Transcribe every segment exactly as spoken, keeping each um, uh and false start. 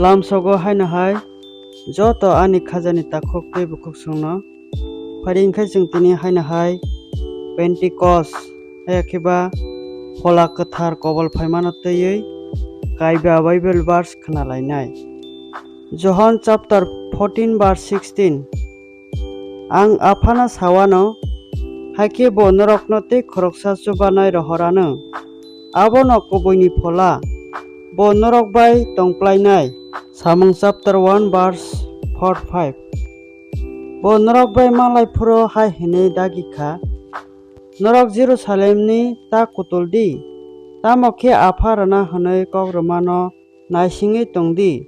Lamsogo haino hai joto ani khajani takhuk tei bukhuksongno phari wngkhe chwng tini haino hai Pentecost, haiya khe ba Phola Kwthar kobol phaimano twiwi kaiba Bible verse khna lainai. Johon chapter fourteen verse sixteen. Ang Aphano sawano, hakhe bo norokno tei khoroksa chubanai rohorano. Abono kubuini Phola, bo norok bai tongplainai. Samung chapter one verse four five. Bo norok bai malai phuru hai hwnwi dagi kha, norok Jerusalemni ta kutul di, tamo khe Apha rwna hwnwi kok rwmano naisingwi tong di.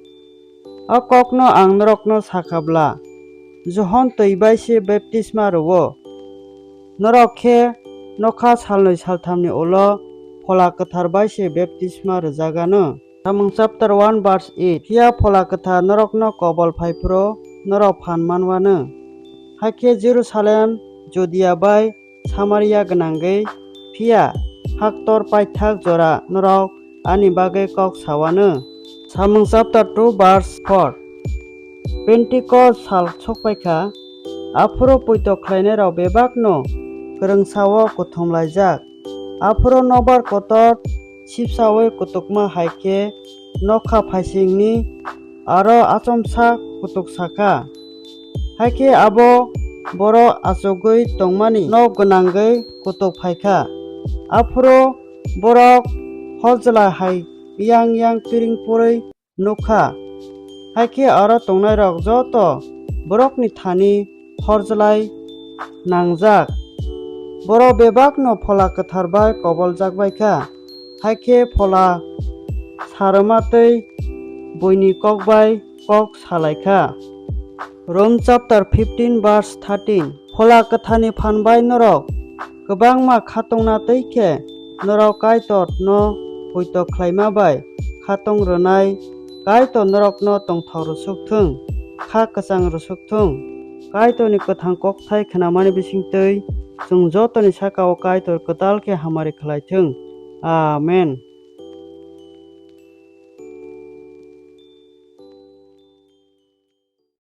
O kokno ang norokno sakha bla, Johon twi bai se baptisma rwo, norok khe nokha salnwi salthamni ulo Phola Kwthar bai se baptisma rwjak anw. Samung chapter one verse eight. Phiya Phola Kwthar norokno kobol phai phuru norok phan man wanw. Hakhe Jerusalem, Judia bai Samaria gwnangwi, phiya haktor paithak jora norok ani bagwi kok sa wanw. Samung chapter two verse four. Pentecost sal sokpai kha, aphuru poito khlainairok bebakno kwrwngsa-o kuthum laijak. Aphuru nokbar kotor sipsa-ui kutukma hai khe nokha phaisingni aro achomsa kutuk sa kha. Hakhe abo borok achugwi tongmani nok gwnangwi kutuk phai kha. Aphuru borok horjla hai yang yang piring purwi nuk kha. Hakhe aro tongnairok joto borokni thani horjlai nangjak. Borok bebakno Phola Kwthar bai koboljak bai kha. Hakhe Phola sa rwma tei buini kok bai kok sa lai kha. Rom chapter fifteen verse thirteen. Phola Kwtharni phan bai norok kwbangma khatungna twi khe norok Kaitorno poito khlaima bai khatung rwnai. Kaitor norokno tongthok rwsuk thung, kha kwchang rwsuk thung. Kaitorni kwthang kokthai khnamani bisingtwi chwng jotoni saka-o Kaitor kwtal khe hamari khlai thung. Amen.